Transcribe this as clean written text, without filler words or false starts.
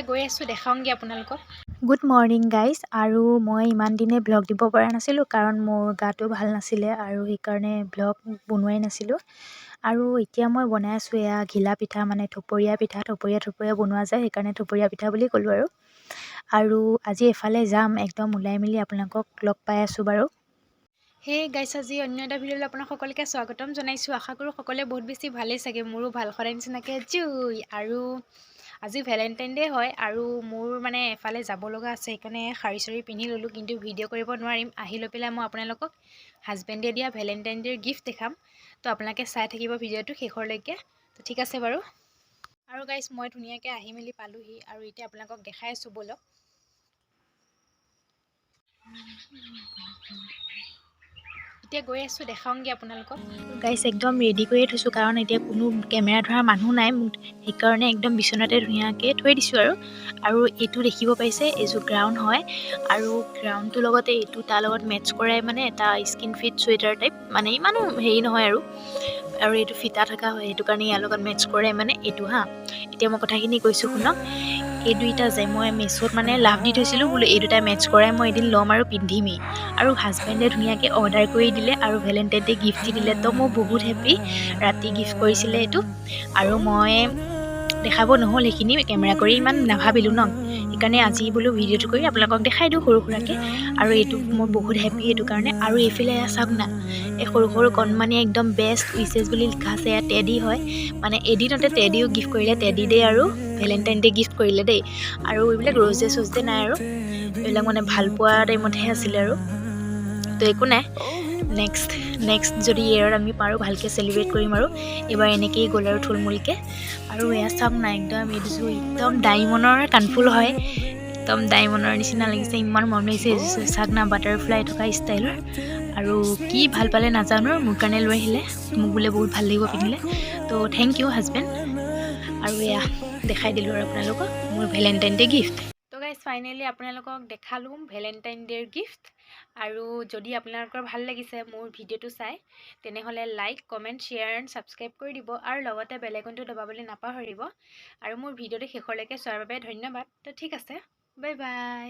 এতিয়া গৈ আছোঁ, দেখাওঁগৈ আপোনালোকক। Good morning guys. আৰু মই ইমান দিনে ভ্লগ দিব পৰা নাছিলোঁ, কাৰণ মোৰ গাটো ভাল নাছিলে আৰু সেইকাৰণে ভ্লগ বনোৱাই নাছিলোঁ। আৰু এতিয়া মই বনাই আছোঁ এয়া ঘিলা পিঠা, মানে থপৰীয়া পিঠা। থপৰীয়া থপৰীয়া বনোৱা যায়, সেইকাৰণে থপৰীয়া পিঠা বুলি ক'লোঁ। আৰু আৰু আজি এফালে যাম, একদম ওলাই মেলি আপোনালোকক লগ পাই আছোঁ বাৰু। হে গাইছ, আজি অন্য এটা ভিডিঅ'লৈ আপোনাক সকলোকে স্বাগতম জনাইছোঁ। আশা কৰোঁ সকলোৱে বহুত বেছি ভালেই চাগে, মোৰো ভাল, সদায় নিচিনাকৈ জুই। আৰু আজি ভেলেণ্টাইন ডে' হয় আৰু মোৰ মানে এফালে যাব লগা আছে, সেইকাৰণে শাৰী চাৰী পিন্ধি ল'লোঁ, কিন্তু ভিডিঅ' কৰিব নোৱাৰিম। আহি লৈ পেলাই মই আপোনালোকক হাজবেণ্ডে দিয়া ভেলেণ্টাইন ডে'ৰ গিফ্ট দেখাম। তো আপোনালোকে চাই থাকিব ভিডিঅ'টো শেষৰলৈকে। তো ঠিক আছে বাৰু। আৰু গাইছ, মই ধুনীয়াকৈ আহি মেলি পালোহি আৰু এতিয়া আপোনালোকক দেখাই আছোঁ, ব'লক। এতিয়া গৈ আছোঁ, দেখাওঁগৈ আপোনালোকক। গাইছ, একদম ৰেডি কৰিয়ে থৈছোঁ, কাৰণ এতিয়া কোনো কেমেৰা ধৰা মানুহ নাই মোক, সেইকাৰণে একদম বিচনাতে ধুনীয়াকৈ থৈ দিছোঁ। আৰু আৰু এইটো দেখিব পাইছে, এইযোৰ গ্ৰাউণ্ড হয় আৰু গ্ৰাউণ্ডটোৰ লগতে এইটো তাৰ লগত মেটচ কৰাই মানে এটা স্কিন ফিট চুৱেটাৰ টাইপ, মানে ইমানো হেৰি নহয় আৰু। আৰু এইটো ফিটা থকা হয়, সেইটো কাৰণে ইয়াৰ লগত মেটচ কৰাই মানে এইটো। হা, এতিয়া মই কথাখিনি কৈছোঁ, শুনক। এই দুইটা যে মই মিছোত মানে লাভ দি থৈছিলোঁ, বোলো এই দুটা মেটচ কৰাই মই এদিন ল'ম আৰু পিন্ধিমেই। আৰু হাজবেণ্ডে ধুনীয়াকৈ অৰ্ডাৰ কৰি দিলে আৰু ভেলেণ্টাইন ডে গিফ্ট দি দিলে। তো মই বহুত হেপ্পী। ৰাতি গিফ্ট কৰিছিলে এইটো আৰু মই দেখাব নহ'ল সেইখিনি কেমেৰা কৰি, ইমান নাভাবিলোঁ ন, সেইকাৰণে আজি বোলো ভিডিঅ'টো কৰি আপোনালোকক দেখাই দিওঁ সৰু সুৰাকৈ। আৰু এইটো মই বহুত হেপ্পী সেইটো কাৰণে। আৰু এইফালে এয়া চাওক না, এই সৰু সৰু কণমানি একদম বেষ্ট উইচেছ বুলি লিখা আছে। এয়া টেডি হয়, মানে এদিনতে টেডিও গিফ্ট কৰিলে, টেডি ডে আৰু ভেলেণ্টাইন ডে গিফ্ট কৰিলে দেই। আৰু এইবিলাক ৰ'জ ডে চ'জ ডে নাই আৰু, এইবিলাক মানে ভাল পোৱা টাইমতহে আছিলে আৰু। তো একো নাই, নেক্সট নেক্সট যদি ইয়েৰত আমি পাৰোঁ, ভালকৈ চেলিব্ৰেট কৰিম। আৰু এইবাৰ এনেকৈয়ে গ'ল আৰু থুলমূলকৈ। আৰু এয়া চাওক না, একদম এইযোৰ একদম ডায়মণ্ডৰ কাণফুল হয়, একদম ডায়মণ্ডৰ নিচিনা লাগিছে, ইমান মৰম লাগিছে এইযোৰ। চাওক না, বাটাৰফ্লাই থকা ষ্টাইলৰ। আৰু কি ভাল পালে নাজানো আৰু, মোৰ কাৰণে লৈ আহিলে, মোক বোলে বহুত ভাল লাগিব পিন্ধিলে। তো thank U husband. আৰু এয়া দেখাই দিলোঁ আৰু আপোনালোকক মোৰ ভেলেণ্টাইন ডে গিফ্ট। তো গাইজ, ফাইনেলি আপোনালোকক দেখালোঁ ভেলেণ্টাইন ডে'ৰ গিফ্ট। আৰু যদি আপোনালোকৰ ভাল লাগিছে মোৰ ভিডিঅ'টো চাই, তেনেহ'লে like, comment, share and subscribe কৰি দিব আৰু লগতে বেল আইকনটো দবাবলৈ নাপাহৰিব। আৰু মোৰ ভিডিঅ'টো শেষলৈকে চোৱাৰ বাবে ধন্যবাদ। তো ঠিক আছে, বাই বাই।